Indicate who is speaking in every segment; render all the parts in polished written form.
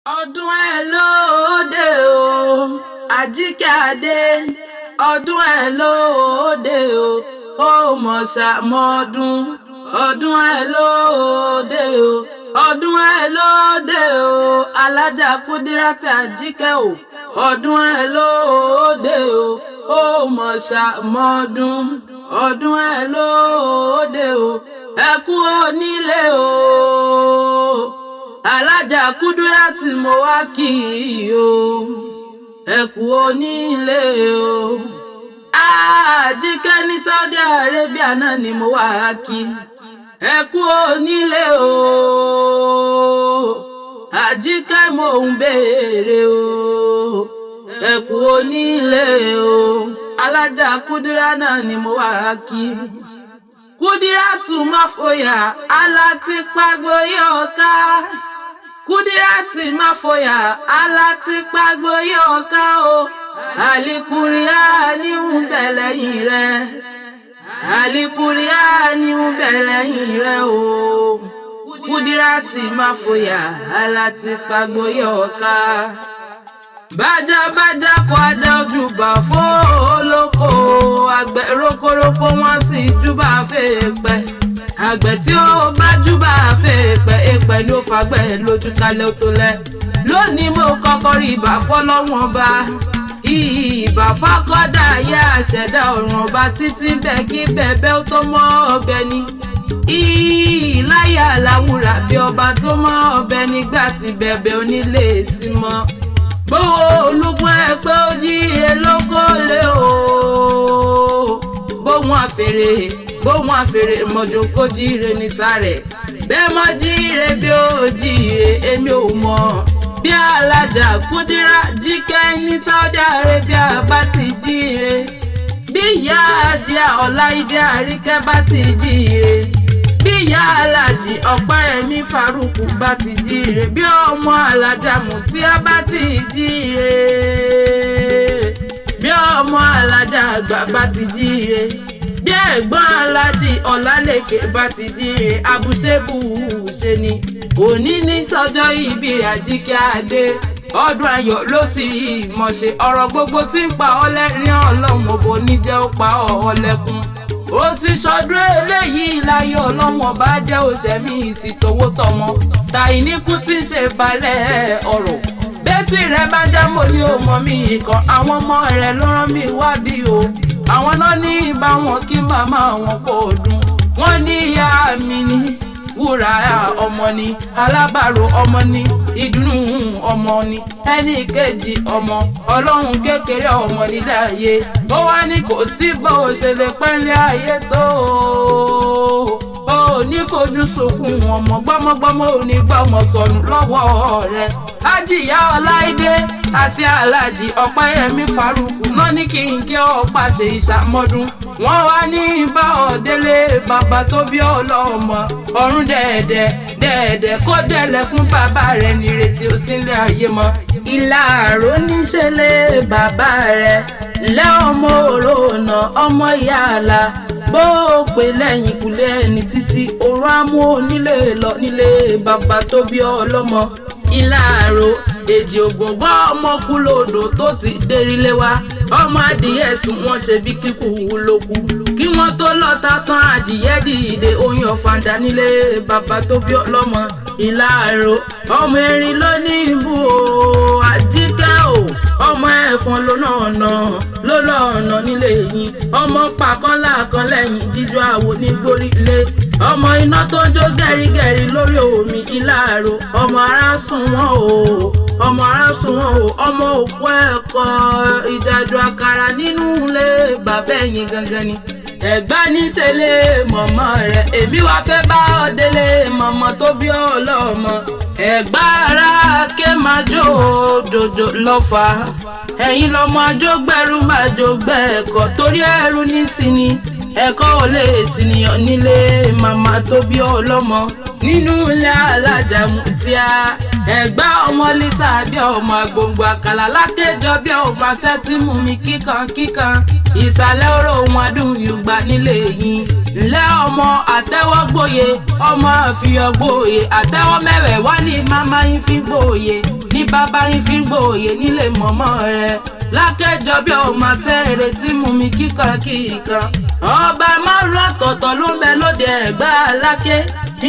Speaker 1: Ọdún ẹ lóde o, Àjíkẹ́ Adé. Ọdún ẹ lóde o, ó mọ̀ ṣàmọ́dún. Ọdún ẹ lóde o, ọdún ẹ lóde o, Alájà Kúdírátì Àjíkẹ́ o. Ọdún ẹ lóde o, ó mọ̀ ṣàmọ́dún. Ọdún ẹ lóde o, ẹ kú onílé o. Alájà Kúdírátì mo wá kí i o, ẹ kú onílé o. Àjíkẹ́ ní Saudi Arabia náà ni mo wá kí, ẹ kú onílé o. Àjíkẹ́ mo ń béèrè o, ẹ kú onílé o. Alájà Kúdírá náà ni mo wá kí. Kúdírátù má fòyà, alátìpágbóyè ọ̀ká. Kúdírátì má fòyà, alátìpágbóyè ọ̀ká o. Àlìkùrìá ní ń bẹ lẹ́yìn rẹ. Àlìkùrìá ní ń bẹ lẹ́yìn rẹ o. Kúdírátì má fòyà, alátìpágbóyè ọ̀ká. Bájábájá kọ ajá ojúbà fólókò, àgbẹ̀ rókórókó wọ́n sì júbà fèèpẹ̀. Àgbẹ̀ tí ó bá júbà fèèpẹ̀, èèpẹ̀ ló fagbẹ́ lójú kalẹ̀ ó tó lẹ̀. Lónìí mo kọ́kọ́ rí ìbà fọlọ́wọ́n ọba, ìbà fákọ́dà ayé àṣẹ̀dá ọ̀run ọba títí bẹ́ẹ̀ kí bẹ́ẹ̀ ó tó mọ́ ọbẹ̀ ni. Ìláyà làwùrà bí ọba tó mọ́ ọbẹ̀ nígbà tí bẹ̀bẹ̀ onílé sí mọ́. Bówó olúgun ẹ pé ó jíire lóko lé o. Bóun àfèrè, bóun àfèrè mọ̀jọ kó jíire ní sáré. Bẹ́ẹ̀ mọ́ jíire bí ó jíire èmi ò mọ̀. Bí Alájà Kúdírá Jíkẹ́ ní Saudi Arabia bá ti jíire. Bí ìyá Àjíà Ọláìdé Àríkẹ́ bá ti jíire. Bí ìyá Alájì Ọ̀páyẹmí Faruku bá ti jíire. Bí ọmọ Alájà Mùtíá bá ti jíire. Bí ọmọ Alájà àgbà bá ti jíire. Bí ẹ̀gbọ́n Alájì Ọlálékè bá ti jíire. Àbùṣebùṣe ni òní ní sọjọ́ ìbí rẹ̀ Àjíkẹ́ Adé. Ọdún ayọ̀ ló sì mọ̀ ṣe ọ̀rọ̀ gbogbo tí ń pa ọ́ lẹ́rìn ọlọ́run òbò níjẹ́ ó pa ọ́ lẹ́kún. Ó ti ṣọdún eléyìí láyé ọlọ́run ọba jẹ́ òṣèmí ìsìtòwó tọmọ. Tàìníkù tí ń ṣe balẹ̀ ọ̀rọ̀. Bẹ́tì rẹ̀ bá já mo ní òmò mi ìkan, àwọn ọmọ rẹ̀ ló rán mi wá bí o. Àwọn náà ní ìbá wọn kí màmá wọn kò dùn. Wọ́n ní ìyá mi ní wúrà ọmọ ni, alábàárò ọmọ ni, ìdùnnú ọmọ ni, ẹnì kejì ọmọ, ọlọ́run kékeré ọmọ nílé ayé. Ó wá ní kò sí bó o ṣe lè pẹ́ńlé ayé tó o. Ò ní fojú sunkún ọmọ, gbọ́mọgbọ́mọ ò ní gbọ́mọ sọnù lọ́wọ́ rẹ̀. Àjíyá Ọláìdé àti Aláàjì Ọ̀páyẹmí Faruku náà ní kí n kí ọ pàṣẹ ìṣàmọ́dún. Wọ́n wá ní bá ọ délé bàbá tó bí ọlọ́mọ. Ọ̀run dẹ̀ẹ̀dẹ̀ dẹ̀ẹ̀dẹ̀ kó dẹ̀lẹ̀ fún bàbá rẹ̀ nírètí ó sí ilé ayé mọ́. Ìlàró níṣẹ́lẹ̀ bàbá rẹ̀ lẹ́ ọmọ òrónà ọmọ ìyá àlà. Bó o pè lẹ́yìn kùlé ẹni títí òrùn amú onílé lọ nílé bàbá tó bí ọlọ́mọ. Ìlàró èjì ògògbó ọmọ kú lódò tó ti dérílé wa. Ọmọ adìyẹ sùn wọ́n ṣe bí kíkú ló kú. Kí wọ́n tó lọ́ta tán adìyẹ dìde oyin ọ̀fàǹdà nílé bàbá tó bí ọlọ́mọ. Ìlàró ọmọ erin ló ní ibú o, Àjíkẹ́ o. Ọmọ ẹ̀fọn ló lọ́nà ló lọ́nà nílé yín. Ọmọ pàkánlákan lẹ́yìn jíjọ àwo ní gbórílé. Ọmọ iná tó ń jó gẹ̀rígẹ̀rí lórí omi Ìlàró. Ọmọ ara sùn wọ́n o, ọmọ ara sùn wọ́n o. Ọmọ òkú ẹ̀kọ́ ìjàdù àkàrà nínú ilé bàbá ẹ̀yìn gangan ni. Ẹ̀gbá níṣẹ́lẹ̀ mọ̀mọ́ rẹ̀, èmi wá fẹ́ bá ọ délé mọ̀mọ́ tó bí ọlọ́mọ. Ẹ̀gbá ara ké máa jó jòjò lọ́fà. Ẹ̀yin lọ́mọ ajógbẹ́rú máa jógbẹ́ ẹ̀kọ́ torí ẹrú nísìnyí. Ẹ̀kọ́ ò lè sìnìyàn nílé màmá tó bí ọlọ́mọ. Nínú ilé Alájà Mùtíá, ẹ̀gbá ọmọ. Ọmọ Lisa bí ọmọ gbòǹgbò àkàlà lákẹjọ bí ọmọ asẹ́ tí mú mi kíkan kíkan. Ìsàlẹ̀ oró wọn dùn yùgbà nílé yín. Ǹlẹ́ ọmọ àtẹ́wọ́gbòye, ọmọ àfihàn-gbòye, àtẹ́wọ́ mẹ́wẹ̀ẹ́ wá ní màmá yín fi gbòye, ní bàbá yín fi gbòye nílé mọ̀mọ́ rẹ̀. Lákẹjọ bí ọmọ asẹ́rẹ̀ tí mú mi kíkan kíkan. Ọba márùn ọ̀tọ̀ọ̀tọ̀ ló ń bẹ lóde Ẹ̀gbá Aláké.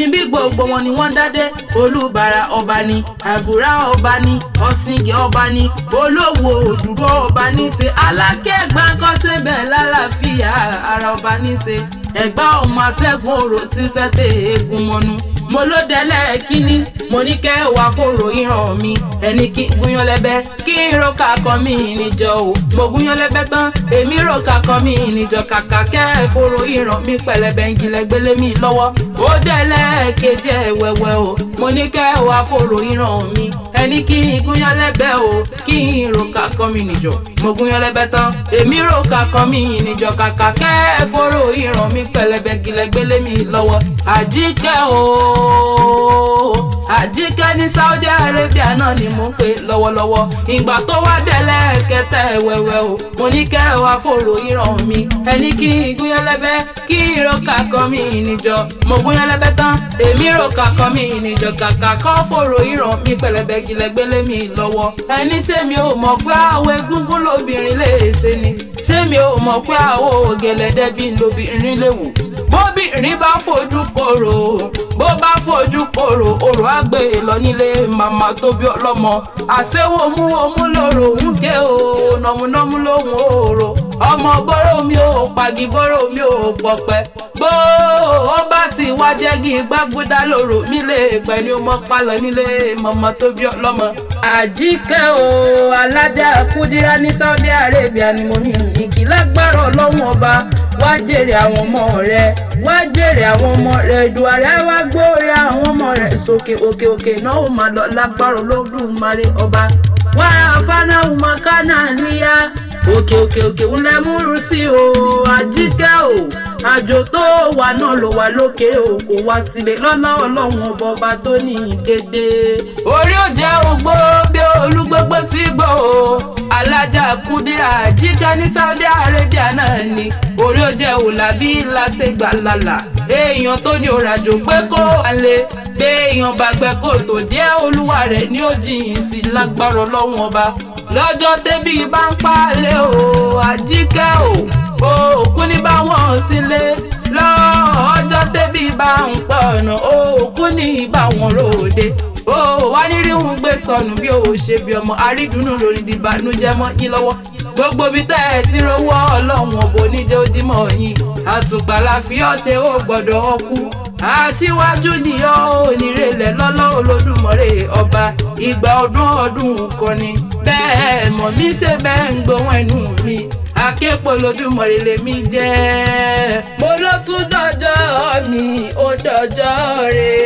Speaker 1: Ibi gbogbo wọn ni wọ́n dádé. Olúbàrà ọba ni, Àgùrá ọba ni, Ọ̀sìngì ọba ni, Olówó Òdúró ọba ní ṣe. Aláké Ẹ̀gbá kọ́ síbẹ̀ lálàáfíà ara ọba ní ṣe. Ẹ̀gbá ọmọ aṣẹ́gun orò tí ń ṣẹ́tẹ̀ eégún mọ́nu. Mo ló délẹ̀ kínní, mo ní kẹ́ wàá fòrò ìran mi. Ẹni kí n gúnyán lẹ́bẹ́, kí n ro kakọ mi níjọ o. Mo gúnyán lẹ́bẹ́ tán, èmi ro kakọ mi níjọ. Kàkà kẹ́ fòrò ìran mi pẹ̀lẹ́bẹ̀ ń gilẹ̀ gbélé mi lọ́wọ́. Ó délẹ̀ kejì ẹ̀wẹ̀wẹ̀ o. Mo ní kẹ́ wàá fòrò ìran mi. Ẹni kí n gúnyán lẹ́bẹ́ o, kí n ro kakọ mi níjọ. Mo gúnyán lẹ́bẹ́ tán, èmi ro kakọ mi níjọ. Kàkà kẹ́ fòrò ìran mi pẹ̀lẹ́bẹ̀ gilẹ̀ gbélé mi lọ́wọ́. Àjíkẹ́ o, Àjíkẹ́ ní Saudi Arabia náà ni mò ń pè lọ́wọ́lọ́wọ́. Ìgbà tó wá délẹ̀ kẹtẹ wẹ̀wẹ̀ o, mo ní kẹ́ wá fòrò ìran mi. Ẹni kí n gúnyán lẹ́bẹ́, kí n ro kakọ mi níjọ. Mo gúnyán lẹ́bẹ́ tán, èmi ro kakọ mi níjọ. Kàkà kọ́ fòrò ìran mi pẹ̀lẹ́bẹ̀ gilẹ̀ gbélé mi lọ́wọ́. Ẹni ṣé mi ò mọ̀ pé àwọn egúngún lóbìnrin lè ṣe ni? Ṣé mi ò mọ̀ pé àwọn ògẹ̀lẹ̀dẹ́ bí lóbìnrin lè wò? Bóbìnrin bá fojú korò, bó bá fojú korò, orò á gbé e lọ nílé màmá tó bí ọlọ́mọ. Àṣewò mú omú lòrò ń ké o, nọmúnọmú lòun òòrò. Ọmọ bọ́rọ̀ mi ò pàgì, bọ́rọ̀ mi ò pọ̀pẹ́. Bó o bá ti wá jẹ́gi gbàgúdá lòrò mi lè pẹ̀lú ọmọ palọ̀ nílé màmá tó bí ọlọ́mọ. Àjíkẹ́ o, alájà Kúdírá ní Saudi Arabia ni mo ní ìkìlágbára Ọlọ́run ọba. Wá jèrè àwọn ọmọ rẹ, wá jèrè àwọn ọmọ rẹ, Èdùàrẹ wá gbóore àwọn ọmọ rẹ sókè òkè òkè náà ó máa lọ lágbára Olódùmarè ọba. Wàrà fánáwù mọ́kánná níyà òkè òkè òkè ńlẹ̀ múrú sí o. Àjíkẹ́ o, àjò tó wà náà ló wà lókè o, kò wá sílé lọ́lá Ọlọ́run ọba ọba tó ní dédé. Orí ò jẹ́ ògbó bí olúgbógbó tí gbó o. Alájà Kúdírà Àjíkẹ́ ní Saudi Arabia náà ni. Orí ò jẹ́ òlàbí làṣẹgbà lálà. Èèyàn tó ní òràjò pé kó wà lé. Béèyàn bá gbẹ kó tó díẹ̀ olúwa rẹ̀ ní ó jìyìn sí lágbára Ọlọ́run ọba. Lọ́jọ́ tẹ́bí bá ń palẹ̀ o, Àjíkẹ́ o, òkú ní bá wọn sílé. Lọ́jọ́ tẹ́bí bá ń pọ̀nà, òkú ní bá wọn ròde. Ó wá ní ríhun gbé sọnù bí ó ṣe bí ọmọ àrídùnnú lórí ìbànújẹ́ mọ́ yín lọ́wọ́. Gbogbo ibi tẹ́ ẹ ti rówó Ọlọ́run ọ̀bọ oníjẹ́ ó dímọ̀ yín. Àtùpà la fi ọ́ ṣe ó gbọ́dọ̀ ọkú. Aṣíwájú ni ọ́ onírèlẹ̀ lọ́lọ́ Olódùmarè ọba. Ìgbà ọdún ọdún kan ni. Bẹ́ẹ̀ mọ̀ mí ṣe bẹ́ẹ̀ ń gbóhùn ẹnu mi. Aképo Olódùmarè lèmi jẹ́. Mo ló tún dọjọ́ mi, ó dọjọ́ rẹ̀.